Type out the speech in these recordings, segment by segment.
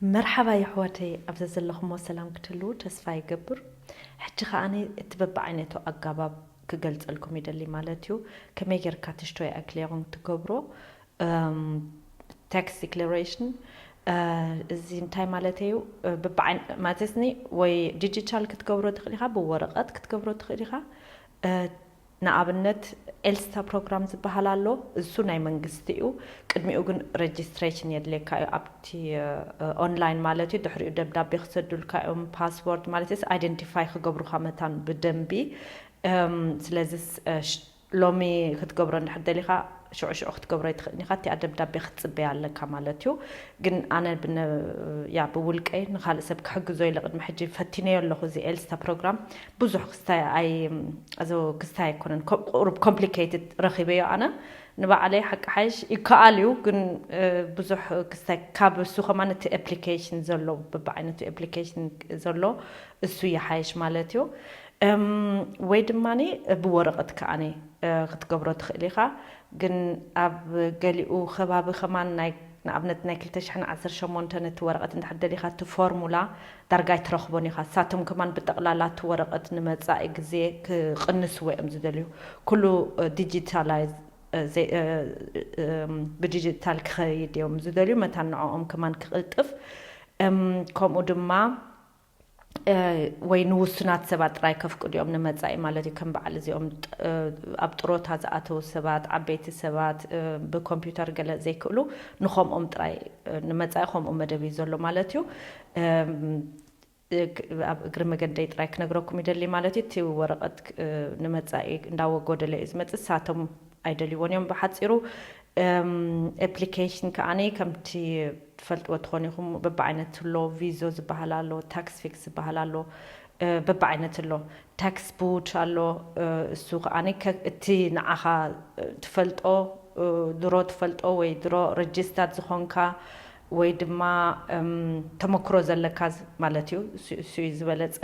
መርሓባ የሕዋተይ፣ ኣብ ዘዘለኹሞ ሰላም ክትህልዉ ተስፋ ይገብር። ሕጂ ከኣ እቲ በብዓይነቱ ኣጋባብ ክገልጸልኩም ይደሊ ማለት እዩ። ከመይ ጌርካ ትሽቶይ ኣክሌሮን ትገብሮ? Tax declaration እዚ እንታይ ማለት እዩ? ብብዓይ ማለትስኒ ወይ ዲጂታል ክትገብሮ ትኽእል ኢኻ፣ ብወረቐት ክትገብሮ ትኽእል ኢኻ። ንኣብነት ኤልስታ ፕሮግራም ዝበሃል ኣሎ። እሱ ናይ መንግስቲ እዩ። ቅድሚኡ ግን ሬጅስትሬሽን የድልየካ እዩ። ኣብቲ ኦንላይን ማለት እዩ። ድሕሪኡ ደብዳቤ ክሰዱልካ እዮም፣ ፓስፖርት ማለት ስ ኣይደንቲፋይ ክገብሩካ መታን ብደንቢ። ስለዚስ ሎሚ ክትገብሮ እንድሕር ደሊኻ ሽዑ ሽዑ ክትገብሮ ኣይትኽእልን ኢኻ። እቲኣ ደብዳቤ ክትፅበያ ኣለካ ማለት እዩ። ግን ኣነ ያ ብውልቀይ ንካልእ ሰብ ክሕግዞ ኢለ ቅድሚ ሕጂ ፈቲነዮ ኣለኹ። እዚ ኤልስታ ፕሮግራም ብዙሕ ክስታይ ኣይ ኣዞ ክስታይ ኣይኮነን፣ ቁሩብ ኮምፕሊኬትድ ረኺበዮ ኣነ ንባዕለይ። ሓቂ ሓይሽ ይከኣል እዩ፣ ግን ብዙሕ ክስታይ ካብ እሱ ከማን እቲ ኣፕሊኬሽን ዘሎ፣ በብዓይነቱ ኣፕሊኬሽን ዘሎ እሱ ይሓይሽ ማለት እዩ። ወይ ድማ ብወረቐት ከኣኒ ክትገብሮ ትኽእል ኢኻ። ግን ኣብ ገሊኡ ከባቢ ከማን ናይ ንኣብነት ናይ ክልተ ሽሕን ዓሰርተ ሸሞንተን እቲ ወረቐት እንድሕር ደሊኻ እቲ ፎርሙላ ዳርጋ ኣይትረኽቦን ኢኻ። ንሳቶም ከማን ብጠቕላላ እቲ ወረቐት ንመጻኢ ግዜ ክቕንስዎ እዮም ዝደልዩ። ኩሉ ዲጂታላይዝ ብዲጂታል ክኸይድ እዮም ዝደልዩ፣ መታን ንዕኦም ከማን ክቕልጥፍ። ከምኡ ድማ ወይ ንውሱናት ሰባት ጥራይ ከፍቅዱ እዮም ንመጻኢ ማለት እዩ። ከም በዓል እዚኦም ኣብ ጥሮታ ዝኣተዉ ሰባት፣ ዓበይቲ ሰባት፣ ብኮምፒውተር ገለ ዘይክእሉ፣ ንኸምኦም ጥራይ ንመጻኢ ከምኡ መደብ እዩ ዘሎ ማለት እዩ። ኣብ እግሪ መገደይ ጥራይ ክነግረኩም ይደሊ ማለት እዩ። እቲ ወረቐት ንመጻኢ እንዳወጎደለ እዩ ዝመጽእ። ንሳቶም ኣይደልይዎን እዮም። ብሓጺሩ ኣፕሊኬሽን ከኣኒ ከምቲ ትፈልጥዎ ትኾኑ ኢኹም፣ በብዓይነት ኣሎ። ቪዞ ዝበሃል ኣሎ፣ ታክስ ፊክስ ዝበሃል ኣሎ፣ በብዓይነት ኣሎ። ታክስ ቡት ኣሎ። እሱ ከኣኒ እቲ ንዓኻ ትፈልጦ ድሮ ትፈልጦ ወይ ድሮ ረጅስተር ዝኾንካ ወይ ድማ ተመክሮ ዘለካ ማለት እዩ። እሱ እዩ ዝበለጸ።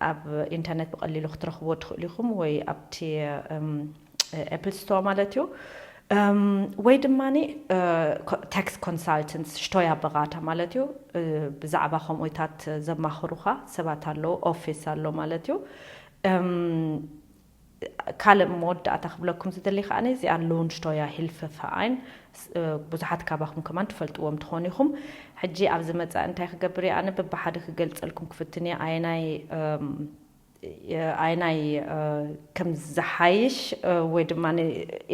ኣብ ኢንተርነት ብቐሊሉ ክትረኽብዎ ትኽእሉ ኢኹም፣ ወይ ኣብቲ ኣፕል ስቶር ማለት እዩ። ወይ ድማ ታክስ ኮንሳልተንትስ ሽቶያ በቓታ ማለት እዩ። ብዛዕባ ከምኡታት ዘማኽሩኻ ሰባት ኣለዉ፣ ኦፊስ ኣሎ ማለት እዩ። ካልእ መወዳእታ ክብለኩም ዝደሊ ከኣ እዚኣ ሎንሽቶያ ሂልፈ ቨራይን ብዙሓት ካባኹም ከማን ትፈልጥዎም ትኾኑ ኢኹም። ሕጂ ኣብዚ መጻኢ እንታይ ክገብር እየ ኣነ በብሓደ ክገልጸልኩም ክፍትን እየ። ኣየናይ ኣየናይ ከም ዝሓይሽ ወይ ድማ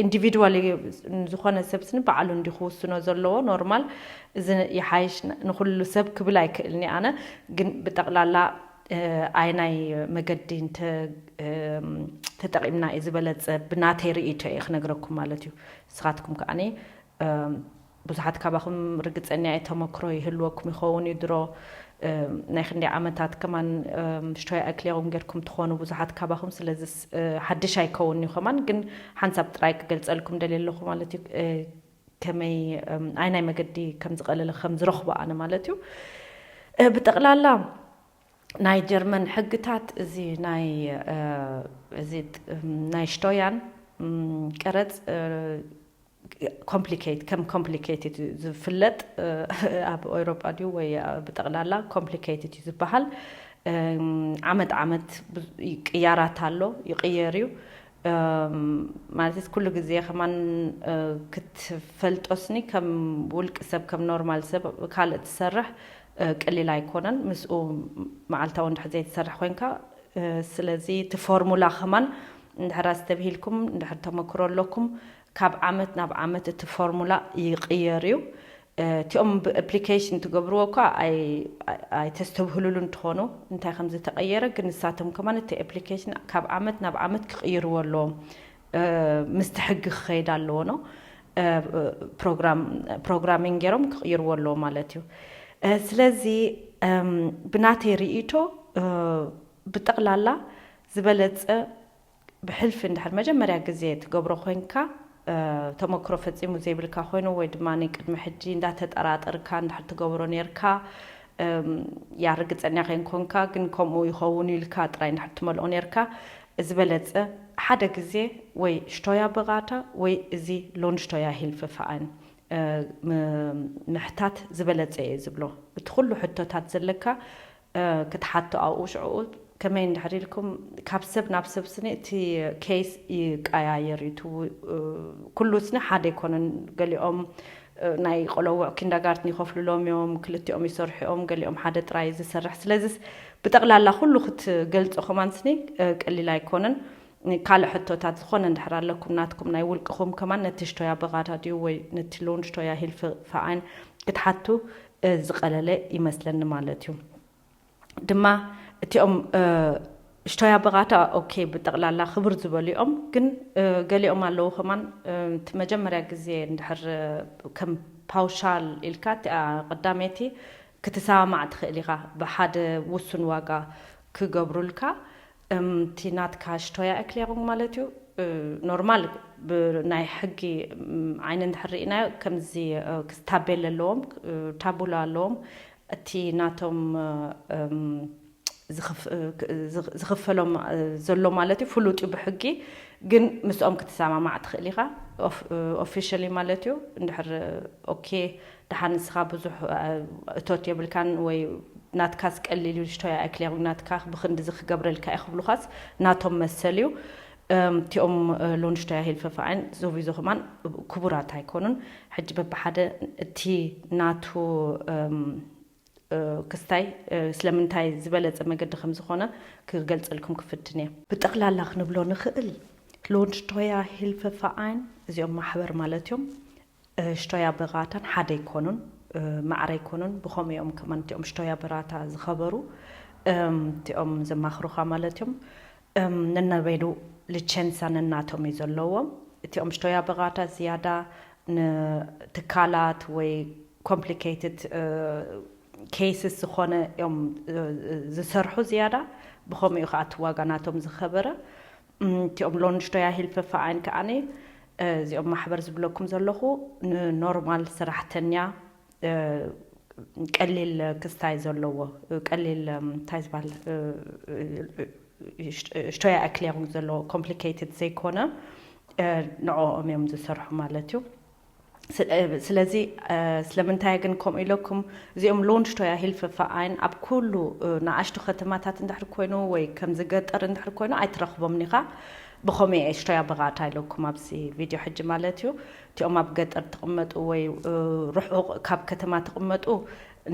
ኢንዲቪድዋል ዝኾነ ሰብ ስኒ ባዕሉ እንዲ ክውስኖ ዘለዎ ኖርማል። እዚ ይሓይሽ ንኩሉ ሰብ ክብል ኣይክእልኒ ኣነ። ግን ብጠቕላላ ኣየናይ መገዲ እንተ ተጠቒምና እዩ ዝበለጸ ብናተይ ርእይቶ እየ ክነግረኩም ማለት እዩ። ንስኻትኩም ከኣኒ ብዙሓት ካባኹም ርግጸኛ እየ ተመክሮ ይህልወኩም ይኸውን እዩ። ድሮ ናይ ክንደይ ዓመታት ከማን ሽቶይ ኣክሌሮን ጌርኩም ትኾኑ ብዙሓት ካባኹም። ስለዚስ ሓድሽ ኣይከውን እዩ ከማን፣ ግን ሓንሳብ ጥራይ ክገልጸልኩም ደልየ ኣለኹ ማለት እዩ። ከመይ ኣየናይ መገዲ ከም ዝቐለለ ከም ዝረኽቦ ኣነ ማለት እዩ። ብጠቕላላ ናይ ጀርመን ሕግታት እዚ ናይ እዚ ናይ ሽቶያን ቀረጽ ኮምፕሊኬት ከም ኮምፕሊኬትድ ዝፍለጥ ኣብ ኤውሮጳ ድዩ ወይ ብጠቕላላ ኮምፕሊኬትድ እዩ ዝበሃል። ዓመት ዓመት ቅያራት ኣሎ፣ ይቕየር እዩ። ማለትስ ኩሉ ግዜ ከማን ክትፈልጦስኒ ከም ውልቂ ሰብ ከም ኖርማል ሰብ ካልእ ትሰርሕ ቀሊል ኣይኮነን። ምስኡ መዓልታዊ እንድሕር ዘይትሰርሕ ኮይንካ ስለዚ እቲ ፎርሙላ ከማን እንድሕር ኣስተብሂልኩም እንድሕር ተመክሮ ኣለኩም ካብ ዓመት ናብ ዓመት እቲ ፎርሙላ ይቕየር እዩ። እቲኦም ብኣፕሊኬሽን ትገብርዎ እኳ ኣይተስተብህሉሉ እንትኾኑ እንታይ ከም ዝተቐየረ ግን ንሳቶም ከማን እቲ ኣፕሊኬሽን ካብ ዓመት ናብ ዓመት ክቕይርዎ ኣለዎም። ምስቲ ሕጊ ክኸይድ ኣለዎ ነው። ፕሮግራሚንግ ገይሮም ክቕይርዎ ኣለዎ ማለት እዩ። ስለዚ ብናተይ ርእይቶ ብጠቕላላ ዝበለፀ ብሕልፊ እንድሕር መጀመርያ ግዜ ትገብሮ ኮይንካ ተመክሮ ፈፂሙ ዘይብልካ ኮይኑ ወይ ድማ ቅድሚ ሕጂ እንዳተጠራጠርካ እንድሕር ትገብሮ ነርካ ያ ርግፀኛ ከይንኮንካ ግን ከምኡ ይኸውን ኢልካ ጥራይ እንድሕር ትመልኦ ነርካ ዝበለፀ ሓደ ግዜ ወይ ሽቶያ ብቓታ ወይ እዚ ሎንሽቶያ ሂልፍ ፈኣን ምሕታት ዝበለፀ እየ ዝብሎ። እቲ ኩሉ ሕቶታት ዘለካ ክትሓቶ ኣብኡ ሽዕኡ ከመይ እንድሕር ኢልኩም ካብ ሰብ ናብ ሰብ ስኒ እቲ ኬስ ይቀያየር እዩ። ኩሉ ስኒ ሓደ ኣይኮነን። ገሊኦም ናይ ቆለውዕ ኪንዳጋርትን ይኸፍሉሎም እዮም፣ ክልቲኦም ይሰርሑ እዮም፣ ገሊኦም ሓደ ጥራይ ዝሰርሕ። ስለዚስ ብጠቕላላ ኩሉ ክትገልጾ ከማን ስኒ ቀሊል ኣይኮነን። ካልእ ሕቶታት ዝኾነ እንድሕር ኣለኩም ናትኩም ናይ ውልቅኹም ከማን ነቲ ሽቶያ በቓታ ድዩ ወይ ነቲ ሎን ሽቶያ ሂልፍ ፈኣይን ክትሓቱ ዝቐለለ ይመስለኒ ማለት እዩ። ድማ እቲኦም ሽቶያ በቓታ ኦኬ ብጠቕላላ ክብር ዝበሉ እዮም፣ ግን ገሊኦም ኣለዉ ከማን እቲ መጀመርያ ግዜ እንድሕር ከም ፓውሻል ኢልካ እቲኣ ቀዳመይቲ ክትሰማማዕ ትኽእል ኢኻ። ብሓደ ውሱን ዋጋ ክገብሩልካ እቲ ናትካ ሽቶያ ኤክሌሩንግ ማለት እዩ። ኖርማል ብናይ ሕጊ ዓይኒ እንድሕር ርኢናዮ ከምዚ ታቤል ኣለዎም፣ ታቡላ ኣለዎም። እቲ ናቶም ዝኽፈሎም ዘሎ ማለት እዩ ፍሉጥ እዩ ብሕጊ። ግን ምስኦም ክትሰማማዕ ትኽእል ኢኻ ኦፊሻሊ ማለት እዩ። እንድሕር ኦኬ ደሓን ንስኻ ብዙሕ እቶት የብልካን ወይ ናትካስ ቀሊል እዩ ሽቶያ ኣይክሌሩንግ ናትካ ብክንድዚ ክገብረልካ እየ ክብሉኻስ ናቶም መሰል እዩ። እቲኦም ሎንሽቶያ ሂልፈፋኣይን ዞቪዞ ከማን ክቡራት ኣይኮኑን። ሕጂ በብሓደ እቲ ናቱ ክስታይ ስለምንታይ ዝበለፀ መገዲ ከም ዝኾነ ክገልፀልኩም ክፍትን እየ። ብጠቕላላ ክንብሎ ንኽእል ሎንሽቶያ ሂልፈፋኣይን እዚኦም ማሕበር ማለት እዮም። ሽቶያ በራታን ሓደ ኣይኮኑን፣ ማዕረ ኣይኮኑን። ብኸምኡ እዮም ከማን እቲኦም ሽቶያ በራታ ዝኸበሩ እቲኦም ዘማኽሩኻ ማለት እዮም። ነናበይኑ ልቸንሳ ነናቶም እዩ ዘለዎም። እቲኦም ሽቶያ በራታ ዝያዳ ንትካላት ወይ ኮምፕሊኬትድ ኬስስ ዝኾነ እዮም ዝሰርሑ ዝያዳ። ብኸምኡ እዩ ከዓ እቲ ዋጋ ናቶም ዝኸበረ። እቲኦም ሎንሽቶያ ሂልፈፋኣይን ከዓኒ እዚኦም ማሕበር ዝብለኩም ዘለኹ ንኖርማል ሰራሕተኛ ቀሊል ክስታይ ዘለዎ ቀሊል እንታይ ዝበሃል ሽቶያ ኣክሊያም ዘለዎ ኮምፕሊኬትድ ዘይኮነ ንዕኦም እዮም ዝሰርሑ ማለት እዩ። ስለዚ ስለምንታይ ግን ከምኡ ኢለኩም እዚኦም ሎንሽቶያ ሂልፈፋኣይን ኣብ ኩሉ ንኣሽቱ ከተማታት እንድሕር ኮይኑ ወይ ከምዚ ገጠር እንድሕር ኮይኑ ኣይትረኽቦም ኒኻ። ብኸምኡ እየ ሽቶያ በራታ ኢለኩም ኣብዚ ቪድዮ ሕጂ ማለት እዩ። እቲኦም ኣብ ገጠር ትቕመጡ ወይ ርሑቕ ካብ ከተማ ትቕመጡ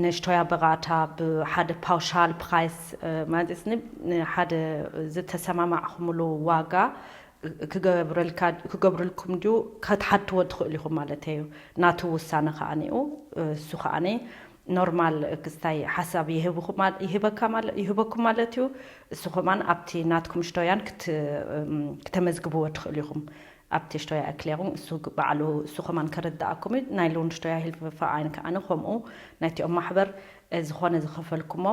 ንሽቶያ በራታ ብሓደ ፓውሻል ፕራይስ ማለት ንሓደ ዝተሰማማዕኩምሉ ዋጋ ክገብረልኩም ድዩ ክትሓትዎ ትኽእሉ ኢኹም ማለት እዩ። ናቱ ውሳነ ከዓኒኡ እሱ ከዓኒ ኖርማል ክስታይ ሓሳብ ይህበኩም ማለት እዩ። እሱ ከማን ኣብቲ ናትኩም ሽቶያን ክተመዝግብዎ ትኽእሉ ኢኹም። ኣብቲ ሽቶያ ኣክሊያኹም እሱ ባዕሉ እሱ ከማን ከረድኣኩም እዩ። ናይ ሎን ሽቶያ ሂልፈፋኣይን ከዓኒ ከምኡ ናይቲኦም ማሕበር ዝኾነ ዝኸፈልኩሞ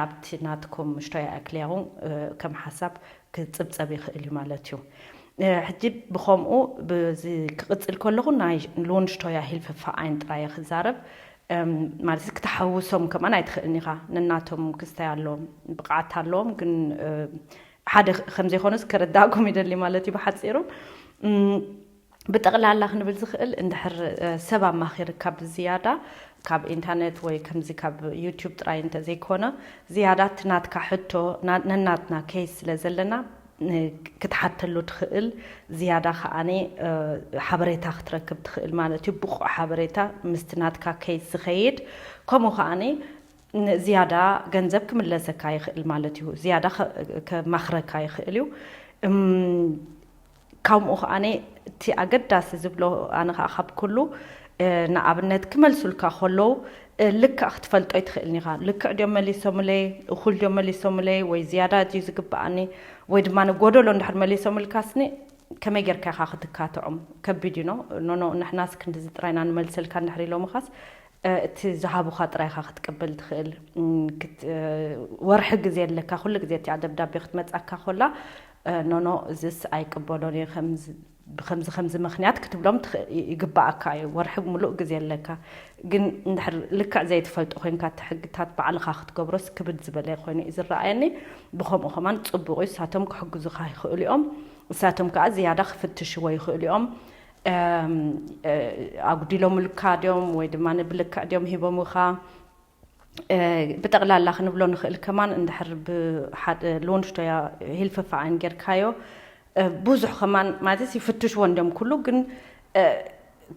ኣብቲ ናትኩም ሽቶያ ኣክሊያኹም ከም ሓሳብ ክጽብጸብ ይኽእል እዩ ማለት እዩ። ሕጂ ብኸምኡ ብዚ ክቕጽል ከለኹ ናይ ሎን ሽቶያ ሂልፈፋኣይን ጥራየ ክዛረብ ማለት ክትሓውሶም ከማን ኣይትኽእልን ኢኻ። ነናቶም ክስታይ ኣለዎም ብቕዓት ኣለዎም ግን ሓደ ከም ዘይኮኑስ ከረዳእኩም ይደሊ ማለት እዩ ብሓፂሩ። ብጠቕላላ ክንብል ዝኽእል እንድሕር ሰብ ኣማኺርካ ብዝያዳ ካብ ኢንተርኔት ወይ ከምዚ ካብ ዩቲዩብ ጥራይ እንተዘይኮነ ዝያዳ እቲ ናትካ ሕቶ ነናትና ኬስ ስለ ዘለና ክትሓተሉ ትኽእል ዝያዳ ከዓኒ ሓበሬታ ክትረክብ ትኽእል ማለት እዩ። ብቑዕ ሓበሬታ ምስቲ ናትካ ኬስ ዝኸይድ ከምኡ ከዓኒ ዝያዳ ገንዘብ ክምለሰካ ይኽእል ማለት እዩ። ዝያዳ ከማኽረካ ይኽእል እዩ። ከምኡ ከዓኒ እቲ ኣገዳሲ ዝብሎ ኣነ ከዓ ካብ ኩሉ ንኣብነት ክመልሱልካ ከለዉ ልክዕ ክትፈልጦ ኣይትኽእልን ኢኻ። ልክዕ ድዮም መሊሶምለይ፣ እኹል ድዮም መሊሶምለይ ወይ ዝያዳ ድዩ ዝግብኣኒ ወይ ድማ ንጎደሎ እንድሕር መሊሶምልካስኒ ከመይ ጌርካ ኢኻ ክትካትዖም? ከቢድ እዩ ኖ ኖ ኖ ንሕናስ ክንድዚ ጥራይና ንመልሰልካ እንድሕር ኢሎምኻስ እቲ ዝሃቡኻ ጥራይ ኢኻ ክትቅበል ትኽእል። ወርሒ ግዜ ኣለካ፣ ኩሉ ግዜ እቲኣ ደብዳቤ ክትመጻካ ኮላ ኖኖ እዚስ ኣይቅበሎን እየ ብከምዚ ከምዚ ምክንያት ክትብሎም ይግባኣካ እዩ። ወርሒ ሙሉእ ግዜ ኣለካ። ግን እንድሕር ልክዕ ዘይትፈልጦ ኮይንካ እቲ ሕግታት ባዕልኻ ክትገብሮስ ክብድ ዝበለ ኮይኑ እዩ ዝረኣየኒ። ብከምኡ ከማን ፅቡቅ እዩ። እሳቶም ክሕግዙኻ ይኽእሉ እዮም። እሳቶም ከዓ ዝያዳ ክፍትሽዎ ይኽእሉ እዮም። ኣጉዲሎምልካ ድዮም ወይ ድማ ብልክዕ ድዮም ሂቦምኻ? ብጠቕላላ ክንብሎ ንኽእል ከማን እንድሕር ብሓደ ሎንሽቶያ ሂልፈፋ ኣን ጌርካዮ ብዙሕ ከማን ማለት ይፍትሽዎ እንድዮም ኩሉ ግን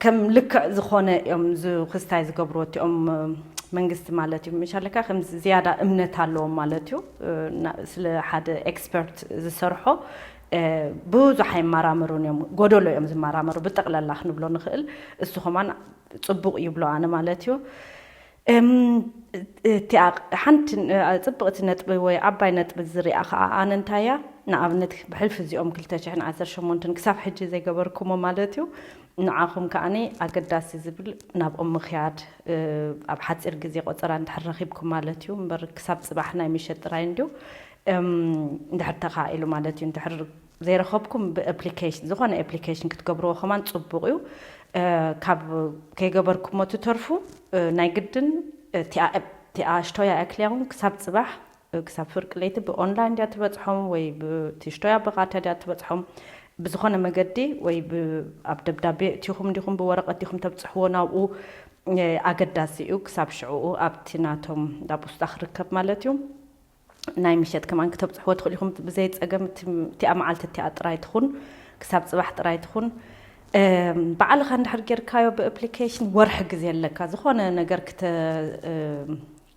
ከም ልክዕ ዝኾነ እዮም ክስታይ ዝገብርዎ እቲኦም መንግስቲ ማለት እዩ። ምሻለካ ከም ዝያዳ እምነት ኣለዎም ማለት እዩ። ስለ ሓደ ኤክስፐርት ዝሰርሖ ብዙሕ ኣይመራመሩን እዮም፣ ጎደሎ እዮም ዝመራመሩ ብጠቕላላ ክንብሎ ንኽእል። እሱ ከማን ፅቡቕ ይብሎ ኣነ ማለት እዩ። እቲኣ ሓንቲ ፅብቕቲ ነጥቢ ወይ ዓባይ ነጥቢ ዝሪኣ ከዓ ኣነ እንታይ እያ፣ ንኣብነት ብሕልፊ እዚኦም ክልተ ሽሕን ዓሰርተ ሸሞንተን ክሳብ ሕጂ ዘይገበርኩሞ ማለት እዩ፣ ንዓኹም ከዓኒ ኣገዳሲ ዝብል ናብኦም ምኽያድ፣ ኣብ ሓፂር ግዜ ቆፀራ እንድሕር ረኺብኩም ማለት እዩ። እምበር ክሳብ ፅባሕ ናይ ምሸት ጥራይ እንድዩ። እንድሕር ተኻኢሉ ማለት እዩ። እንድሕር ዘይረኸብኩም ብኣፕሊኬሽን፣ ዝኾነ ኣፕሊኬሽን ክትገብርዎ ከማን ፅቡቕ እዩ። ካብ ከይገበርኩሞ ትተርፉ ናይ ግድን እቲኣ ሽቶያ ኣክልያውን ክሳብ ፅባሕ ክሳብ ፍርቂ ለይቲ ብኦንላይን ድያ ትበፅሖም ወይ ብቲሽቶያ ብቓታ ድያ ትበፅሖም ብዝኾነ መገዲ ወይ ኣብ ደብዳቤ እቲኹም ዲኹም ብወረቐት ዲኹም ተብፅሕዎ ናብኡ ኣገዳሲ እዩ። ክሳብ ሽዕኡ ኣብቲ ናቶም ዳብ ውስጣ ክርከብ ማለት እዩ። ናይ ምሸት ከማን ክተብፅሕዎ ትኽእሉ ኢኹም ብዘይ ፀገም። እቲኣ መዓልቲ እቲኣ ጥራይ ትኹን ክሳብ ፅባሕ ጥራይ ትኹን። ባዕልኻ እንድሕር ጌርካዮ ብኣፕሊኬሽን ወርሒ ግዜ ኣለካ ዝኾነ ነገር ክተ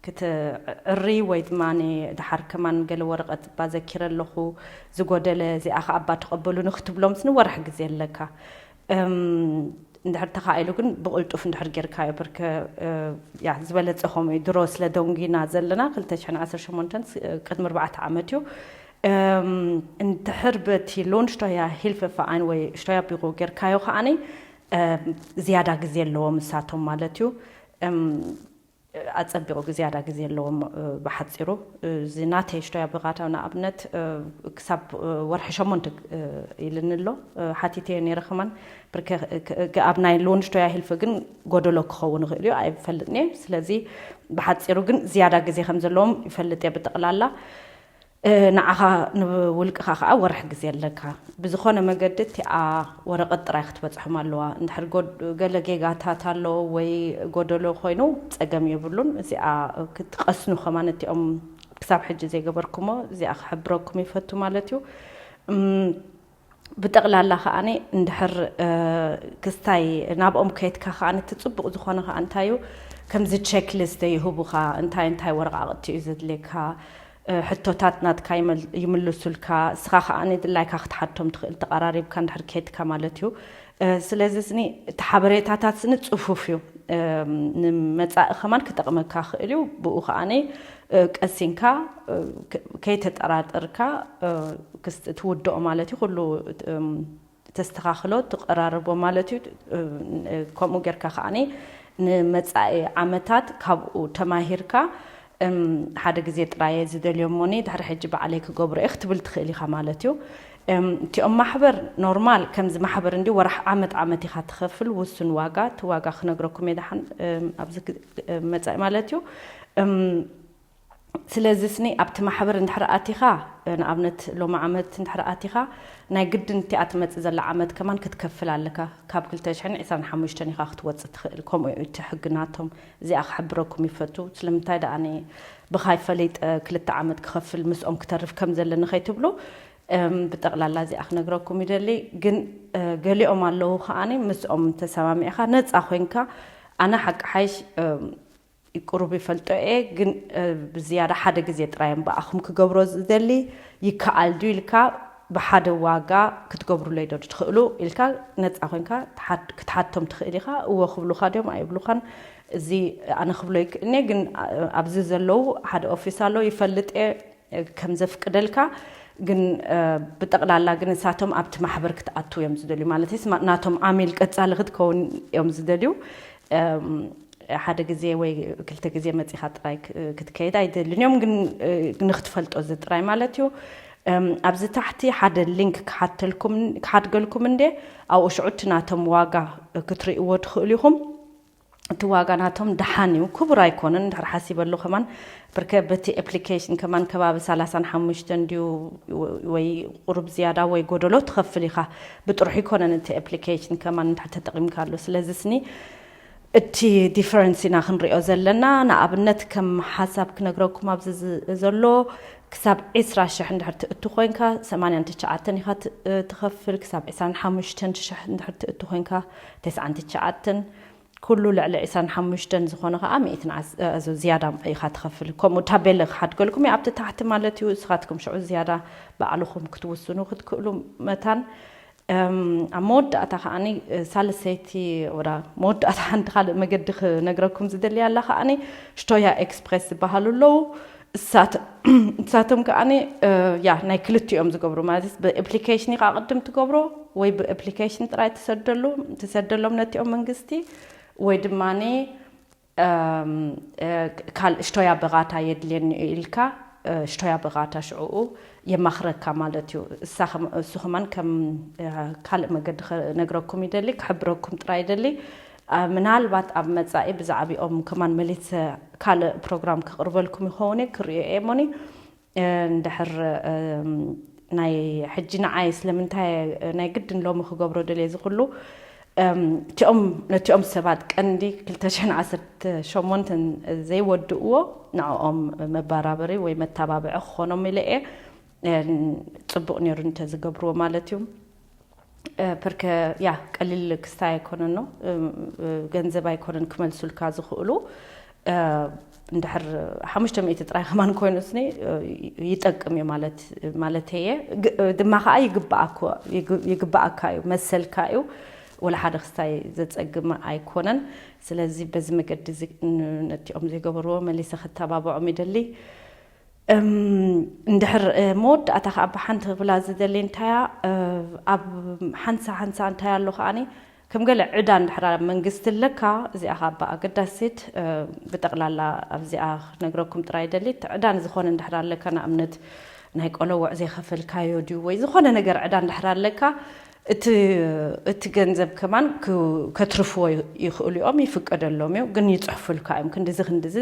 ክትዕሪ ወይ ድማ ድሓር ከማን ገለ ወረቐት እባ ዘኪረ ኣለኹ ዝጎደለ እዚኣ ከኣ እባ ተቐበሉኒ ክትብሎምስ ንወርሒ ግዜ ኣለካ። እንድሕር ተኻኢሉ ግን ብቕልጡፍ እንድሕር ጌርካዮ ብርከ ያ ዝበለጸ ከምኡ እዩ። ድሮ ስለ ደንጒና ዘለና ክልተ ሽሕን ዓሰርተ ሸሞንተን ቅድሚ ኣርባዕተ ዓመት እዩ። እንድሕር በቲ ሎንሽቶያ ሂልፈፋኣን ወይ ሽቶያ ቢሮ ጌርካዮ ከዓኒ ዝያዳ ግዜ ኣለዎ ምሳቶም ማለት እዩ። ኣጸቢቑ ዝያዳ ግዜ ኣለዎም። ብሓጺሩ እዚ ናተይ ሽቶያ ብቓታ ንኣብነት ክሳብ ወርሒ ሸሞንተ ኢልኒ ኣሎ። ሓቲተዮ ነይረ ከማን ብርከ ኣብ ናይ ሎንሽቶያ ሂልፈ ግን ጎደሎ ክኸውን ይኽእል እዩ ኣይፈልጥን እየ። ስለዚ ብሓጺሩ ግን ዝያዳ ግዜ ከም ዘለዎም ይፈልጥ እየ ብጠቕላላ። ንዓኻ ንውልቅኻ ከዓ ወርሒ ግዜ ኣለካ። ብዝኾነ መገዲ እቲኣ ወረቐት ጥራይ ክትበፅሖም ኣለዋ። እንድሕር ገለ ጌጋታት ኣሎ ወይ ጎደሎ ኮይኑ ፀገም የብሉን። እዚኣ ክትቐስኑ ከማን እቲኦም ክሳብ ሕጂ ዘይገበርኩሞ እዚኣ ክሕብረኩም ይፈቱ ማለት እዩ። ብጠቕላላ ከዓኒ እንድሕር ክስታይ ናብኦም ከይትካ ከዓኒ እቲ ፅቡቕ ዝኾነ ከዓ እንታይ እዩ ከምዚ ቸክሊስት ይህቡኻ። እንታይ እንታይ ወረቓቕቲ እዩ ዘድልየካ? ሕቶታት ናትካ ይምልሱልካ። እስኻ ከዓኒ ድላይካ ክትሓቶም ትኽእል ተቐራሪብካ እንድሕር ከይትካ ማለት እዩ። ስለዚ ስኒ እቲ ሓበሬታታት ስኒ ፅፉፍ እዩ። ንመፃኢ ከማን ክጠቕመካ ክእል እዩ። ብኡ ከዓኒ ቀሲንካ ከይተጠራጠርካ ትውድኦ ማለት እዩ። ኩሉ ተስተኻኽሎ ትቐራርቦ ማለት እዩ። ከምኡ ጌርካ ከዓኒ ንመጻኢ ዓመታት ካብኡ ተማሂርካ ሓደ ግዜ ጥራየ ዝደልዮ እሞኒ ድሕሪ ሕጂ ባዕለይ ክገብሮ እየ ክትብል ትኽእል ኢኻ ማለት እዩ። እቲኦም ማሕበር ኖርማል ከምዚ ማሕበር እንዲ ወራሕ ዓመት ዓመት ኢኻ ትኸፍል ውሱን ዋጋ እቲ ዋጋ ክነግረኩም እየ ደሓን ኣብዚ መጻኢ ማለት እዩ። ስለዚ ስኒ ኣብቲ ማሕበር እንድሕር ኣቲኻ ንኣብነት ሎሚ ዓመት እንድሕር ኣቲኻ ናይ ግድን እቲኣ ትመፅእ ዘላ ዓመት ከማን ክትከፍል ኣለካ። ካብ ክልተ ሽሕን ዕስራን ሓሙሽተን ኢኻ ክትወፅእ ትኽእል። ከምኡ እዩ እቲ ሕጊ ናቶም። እዚኣ ክሕብረኩም ይፈቱ። ስለምንታይ ደኣ ኣነ ብኻይ ፈሊጠ ክልተ ዓመት ክኸፍል ምስኦም ክተርፍ ከም ዘለኒ ከይትብሉ ብጠቕላላ እዚኣ ክነግረኩም ይደሊ። ግን ገሊኦም ኣለዉ ከዓኒ ምስኦም ተሰማሚዕኻ ነፃ ኮይንካ ኣነ ሓቂ ሓይሽ ቁሩብ ይፈልጦ እየ፣ ግን ብዝያዳ ሓደ ግዜ ጥራይ እምበኣኹም ክገብሮ ዝደሊ ይከኣል ድዩ ኢልካ ብሓደ ዋጋ ክትገብሩለይ ዶ ትኽእሉ ኢልካ ነፃ ኮንካ ክትሓቶም ትኽእል ኢኻ። እወ ክብሉኻ ድዮም ኣይብሉኻን፣ እዚ ኣነ ክብሎ ይክእልኒ። ግን ኣብዚ ዘለዉ ሓደ ኦፊስ ኣሎ ይፈልጥ እየ ከም ዘፍቅደልካ፣ ግን ብጠቕላላ ግን ንሳቶም ኣብቲ ማሕበር ክትኣቱ እዮም ዝደልዩ ማለት እዩ። ናቶም ዓሚል ቀፃሊ ክትከውን እዮም ዝደልዩ። ሓደ ግዜ ወይ ክልተ ግዜ መፂኻ ጥራይ ክትከይድ ኣይደልን እዮም፣ ግን ንክትፈልጦ እዚ ጥራይ ማለት እዩ። ኣብዚ ታሕቲ ሓደ ሊንክ ክሓተልኩም ክሓድገልኩም እንዴ ኣብኡ ሽዑ እቲ ናቶም ዋጋ ክትርእይዎ ትኽእሉ ኢኹም። እቲ ዋጋ ናቶም ደሓን እዩ፣ ክቡር ኣይኮነን። እንድሕር ሓሲበሉ ከማን ብርከ በቲ application ከማን ከባቢ ሰላሳን ሓሙሽተን ድዩ ወይ ቁሩብ ዝያዳ ወይ ጎደሎ ትኸፍል ኢኻ። ብጥርሑ ይኮነን እቲ application ከማን እንድሕር ተጠቒምካሉ። ስለዚ ስኒ እቲ difference ኢና ክንሪኦ ዘለና። ንኣብነት ከም ሓሳብ ክነግረኩም ኣብዚ ዝ- ዘሎ ክሳብ ዕስራ ሽሕ እንድሕር ትእቱ ኮይንካ ሰማንያን ትሽዓተን ኢኻ ት- ትኸፍል። ክሳብ ዕስራን ሓሙሽተን ሽሕ እንድሕር ትእቱ ኮይንካ ተስዓን ትሽዓተን። ኩሉ ልዕሊ ዕስራን ሓሙሽተን ዝኾነ ከዓ ሚእትን ዓስ- እ፣ እዚ ዝያዳ ኢኻ ትኸፍል። ከምኡ ታቤለ ክሓድገልኩም እዩ ኣብቲ ታሕቲ ማለት እዩ። ንስኻትኩም ሽዑ ዝያዳ ባዕልኹም ክትውስኑ ክትክእሉ መታን። እም፣ ኣብ መወዳእታ ከዓኒ እ፣ ሳልሰይቲ ወዳ መወዳእታ ሓንቲ ካልእ መገዲ ክነግረኩም ዝደልያ ኣላ ከዓኒ ሽቶያ ኤክስፕሬስ ዝበሃሉ ኣለዉ። እሳት- ንሳቶም ከዓኒ እ፣ ያ ናይ ክልቲኦም ዝገብሩ ማለት ብ application ኢኻ ቅድም ትገብሮ ወይ ብ application ጥራይ ትሰደሉ ትሰደሎም ነቲኦም መንግስቲ ወይ ድማ ካልእ ሽቶያ በቓታ የድልየኒ እዩ ኢልካ ሽቶያ በቓታ ሽዕኡ የማኽረካ ማለት እዩ። እሱ ከማን ከም ካልእ መገዲ ክነግረኩም ይደሊ ክሕብረኩም ጥራይ ይደሊ። ምናልባት ኣብ መፃኢ ብዛዕባኦም ከማን መሊሰ ካልእ ፕሮግራም ክቕርበልኩም ይኸውን ክርእዮ እየ እሞኒ። እንድሕር ናይ ሕጂ ንዓይ ስለምንታይ ናይ ግድን ሎሚ ክገብሮ ደልየ እዚ ኩሉ እቲኦም ነቲኦም ሰባት ቀንዲ ክልተ ሽሕን ዓሰርተ ሸሞንተን ዘይወድእዎ ንዕኦም መባራበሪ ወይ መተባብዒ ክኾኖም ኢለ እየ። ፅቡቕ ነይሩ እንተዝገብርዎ ማለት እዩ። ፕርከ ያ ቀሊል ክስታይ ኣይኮነን ነው ገንዘብ ኣይኮነን ክመልሱልካ ዝኽእሉ። እንድሕር ሓሙሽተ ሚእቲ ጥራይ ከማን ኮይኑ ስኒ ይጠቅም እዩ ማለት ማለት እየ። ድማ ከዓ ይግባኣካ እዩ መሰልካ እዩ። ወላ ሓደ ክስታይ ዘፀግም ኣይኮነን። ስለዚ በዚ መገዲ ነቲኦም ዘይገበርዎ መሊሰ ክተባብዖም ይደሊ። እንድሕር መወዳእታ ከዓ ብሓንቲ ክብላ ዝደሊ እንታያ ኣብ ሓንሳ ሓንሳ እንታይ ኣሎ ከዓኒ ከም ገለ ዕዳ እንድሕር ኣብ መንግስቲ ኣለካ እዚኣ ካብ ኣገዳሲት ብጠቕላላ ኣብዚኣ ክነግረኩም ጥራይ ደሊት ዕዳ ንዝኾነ እንድሕር ኣለካ ንኣብነት ናይ ቆለውዕ ዘይኸፈልካዮ ድዩ ወይ ዝኾነ ነገር ዕዳ እንድሕር ኣለካ እቲ እቲ ገንዘብ ከማን ከትርፍዎ ይኽእሉ እዮም ይፍቀደሎም እዩ ግን ይፅሕፉልካ እዮም ክንድዚ ክንድዚ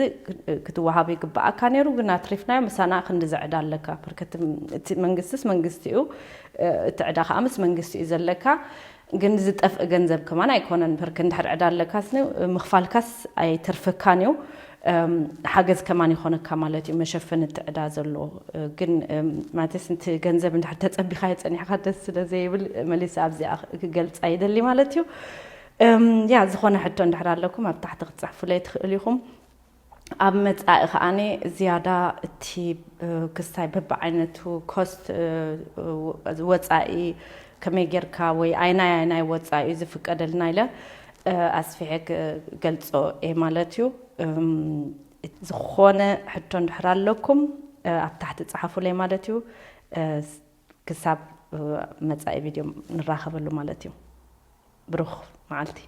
ክትወሃብ ይግባኣካ ነይሩ ግን ኣትሪፍናዮ ምሳና ክንድዚ ዕዳ ኣለካ። እቲ መንግስትስ መንግስቲ እዩ። እቲ ዕዳ ከዓ ምስ መንግስቲ እዩ ዘለካ። ግን ዝጠፍእ ገንዘብ ከማን ኣይኮነን ብርክ እንድሕር ዕዳ ኣለካስ ምኽፋልካስ ኣይተርፈካን እዩ። ሓገዝ ከማን ይኾነካ ማለት እዩ መሸፈኒ እቲ ዕዳ ዘሎ። ግን ማለትስ ንቲ ገንዘብ እንድሕር ተፀቢኻዮ ፀኒሕካ ደስ ስለ ዘይብል መሊሰ ኣብዚኣ ክገልፃ ይደሊ ማለት እዩ። ያ ዝኾነ ሕቶ እንድሕር ኣለኩም ኣብ ታሕቲ ክትፅሕፉለይ ትኽእል ኢኹም። ኣብ መፃኢ ከዓኒ ዝያዳ እቲ ክስታይ በብዓይነቱ ኮስት ወፃኢ ከመይ ጌርካ ወይ ኣይናይ ኣይናይ ወፃኢ እዩ ዝፍቀደልና ኢለ ኣስፊሐ ክገልፆ እየ ማለት እዩ። ዝኾነ ሕቶ እንድሕር ኣለኩም ኣብ ታሕቲ ፀሓፉለይ ማለት እዩ። ክሳብ መፃኢ ቪድዮ ንራኸበሉ ማለት እዩ። ብሩኽ መዓልቲ።